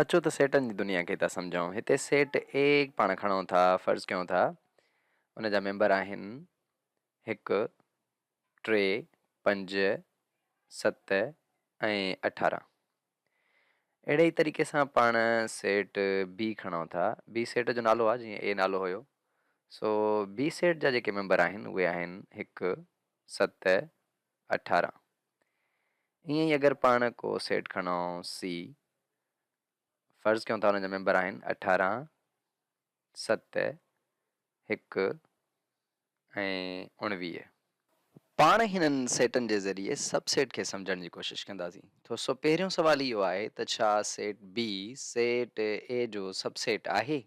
اچو ته سيٽن جي دنيا کي ٿا سمجهون. هتي سيٽ اي پاڻ کڻون ٿا، فرض ڪيون ٿا ان جا ميمبر آهن هڪ، ٽي، پنج، ست ۽ 18. اهڙي ئي طريقي سان پاڻ سيٽ بي کڻون ٿا. بي سيٽ جو نالو آهي جيئن اي نالو هيو. سو بي سيٽ جا جيڪي ميمبر آهن اهي آهن هڪ، ست، 18. ائين ئي اگر پاڻ ڪو سيٽ کڻون سي، فرض ڪيون ٿا ان جا ميمبر آهن 18، ست، هڪ ۽ 19. پاڻ هنن سيٽن جي ذريعي سب سيٽ کي سمجهڻ جي ڪوشش ڪنداسين. ٿو سو پهريون سوال اهو آهي ته ڇا سيٽ بي سيٽ اي جو سب سيٽ آهي؟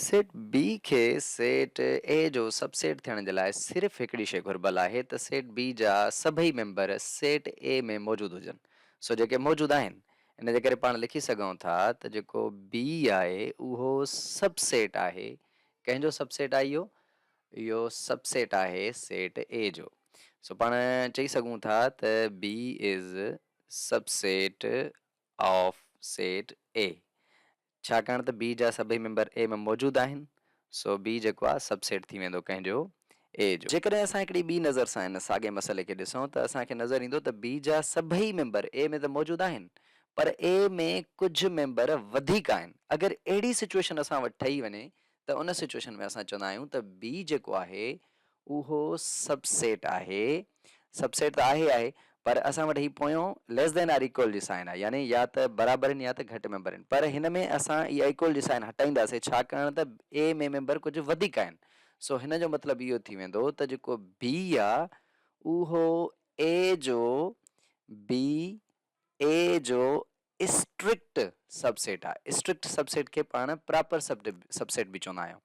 سيٽ بي کي سيٽ اي جو سب سيٽ ٿيڻ جي لاء صرف هڪڙي شيء گهربل آهي ته سيٽ بي جا سڀئي ميمبر سيٽ اي ۾ موجود هجن. سو جيڪي موجود آهن. ان جي ڪري پاڻ لکي سگهون ٿا ته جيڪو بي آهي اهو سب سيٽ آهي. ڪنهن جو سب سيٽ آهي اهو؟ اهو سب سيٽ آهي سيٽ اي جو. سو پاڻ چئي سگهون ٿا ته B is subset of set A. ڇاڪاڻ ته بي جا سڀئي ميمبر اي ۾ موجود آهن، سو بي جيڪو آهي سب سيٽ ٿي ويندو ڪنهن جو؟ اي جو. جيڪڏهن اسان هڪڙي ٻي نظر سان ان ساڳئي مسئلي کي ڏسون ته اسان کي نظر ايندو ته بي جا سڀئي ميمبر اي ۾ ته موجود آهن پر اي ۾ ڪجهه ميمبر وڌيڪ آهن. اگر اهڙي سچوئيشن اسان وٽ ٺهي وڃي ته ان سچوئيشن ۾ اسان چوندا آهيون ته بي جيڪو آهي اهو سب سيٽ آهي. سب سيٽ ته آهي آهي پر اسان وٽ هي پويون ليس دين آر ايڪول جي سائن آهي يعني يا ته برابر آهن يا ته گهٽ ميمبر آهن پر هن ۾ اسان اها ايڪول جي سائن هٽائينداسين ڇاڪاڻ ته اي ۾ ميمبر ڪجهه وڌيڪ آهن سو هن جو مطلب اهو ٿي ويندو ته جيڪو بي آ اهو اي جو بي اي جو اسٽرڪٽ سب سيٽ آهي. اسٽرڪٽ سب سيٽ کي پاڻ پراپر سب سيٽ به چوندا آهيون.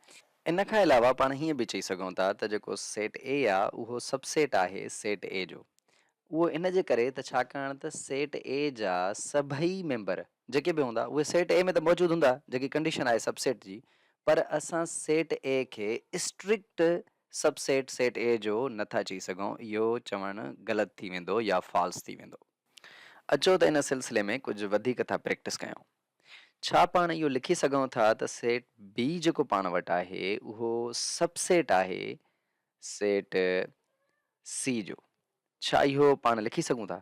ان کان علاوه پاڻ هيئن به چئي سگهون ٿا ته جيڪو سيٽ اي آهي اهو سب سيٽ آهي سيٽ اي جو. اهو ان جي ڪري ته ڇاڪاڻ ته سيٽ اي جا سڀئي ميمبر جيڪي به هوندا اهي سيٽ اي ۾ ته موجود هوندا جيڪي ڪنڊيشن آهي سب سيٽ جي پر اسان سيٽ اي کي strict sub set set A جو نٿا چئي سگهون اهو چوڻ غلط ٿي ويندو يا فالس ٿي ويندو. اچو ته ان سلسلي ۾ ڪجهه وڌيڪ ٿا پريڪٽس ڪيون. ڇا پاڻ اهو لکي سگهون ٿا ته سيٽ بي جيڪو پاڻ وٽ آهي اهو سب سيٽ آهي سيٽ سي جو؟ ڇا اهو پاڻ لکي سگهون ٿا؟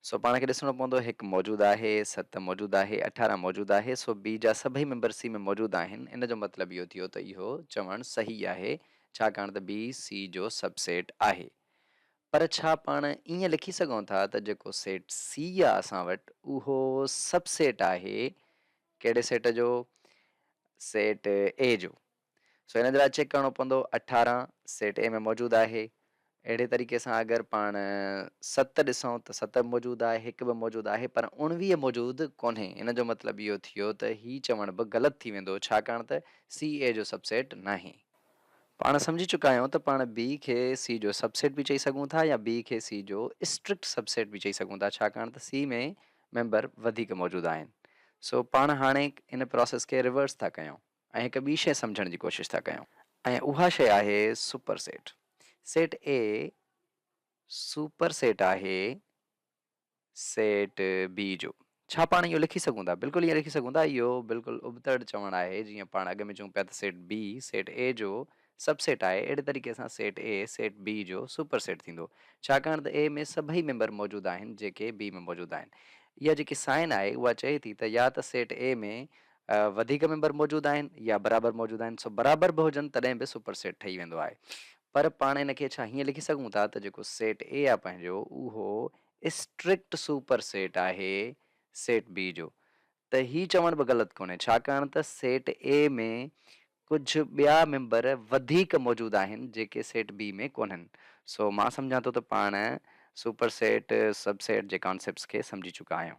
سو پاڻ کي ڏسڻو پوندو هڪ موجود آهي، ست موجود آهي، 18 موجود آهي، سو بي جا سڀئي ميمبر سي ۾ موجود آهن، ان جو مطلب اهو ٿيو ته اهو چوڻ صحيح آهي ڇاڪاڻ ته بي سي جو سب سيٽ آهي. پر ڇا پاڻ ائين لکي سگهون ٿا ته جيڪو سيٽ سي آ اسان وٽ اهو سب سيٽ آهي ڪهڙي سيٽ جو؟ سيٽ اي جو. سو ان جي لاء چيڪ ڪرڻو پوندو 18 سيٽ اي ۾ موجود آهي. اهڙي طريقي سان اگر پاڻ ست ڏسون ته ست به موجود آهي، هڪ به موجود آهي پر 19 موجود ڪونهي. ان جو مطلب اهو ٿيو ته هي چوڻ به غلط ٿي ويندو ڇاڪاڻ ته سي اي جو سب سيٽ ناهي. پاڻ سمجهي چڪا آهيون ته پاڻ بي کي سي جو سب سيٽ به چئي سگهون ٿا يا بي کي سي جو اسٽرڪٽ سب سيٽ به چئي سگهون ٿا ڇاڪاڻ ته سي ۾ ميمبر وڌيڪ موجود آهن. سو پاڻ هاڻي ان پراسيس کي ريورس ٿا ڪيون ۽ هڪ ٻي شيء سمجهڻ جي ڪوشش ٿا ڪيون ۽ اها شيء آهي super set. Set A super set آهي. سيٽ بي جو. ڇا پاڻ اهو لکي سگهون ٿا؟ بلڪل ائين لکي سگهون ٿا. اهو بلڪل ابتڙ چوڻ آهي. جيئن پاڻ اڳ ۾ چئون پيا ته سيٽ بي سيٽ اي جو سب سيٽ آهي، اهڙي طريقي سان سيٽ اي سيٽ بي جو سپر سيٽ ٿيندو. ڇاڪاڻ ته اي ۾ سڀئي ميمبر موجود آهن جيڪي بي ۾ موجود آهن. اها جيڪي سائن آهي اها چئي ٿي ته يا ته سيٽ اي ۾ وڌيڪ ميمبر موجود آهن يا برابر موجود آهن. سو برابر به هجن تڏهن به سپر سيٽ ٺهي ويندو آهي. پر پاڻ ان کي ڇا هيئن لکي سگهون ٿا ته جيڪو سيٽ اي آهي پنهنجو اهو اسٽرڪٽ سپر سيٽ آهي سيٽ بي جو ته هي چوڻ به غلط ڪونهي ڇاڪاڻ ته سيٽ اي ۾ ڪجهه ٻيا ميمبر وڌيڪ موجود آهن جيڪي سيٽ بي ۾ ڪونهن. سو مان سمجهان ٿو ته پاڻ سپر سيٽ، سب سيٽ جي ڪانسيپٽس کي سمجهي چڪا آهيون.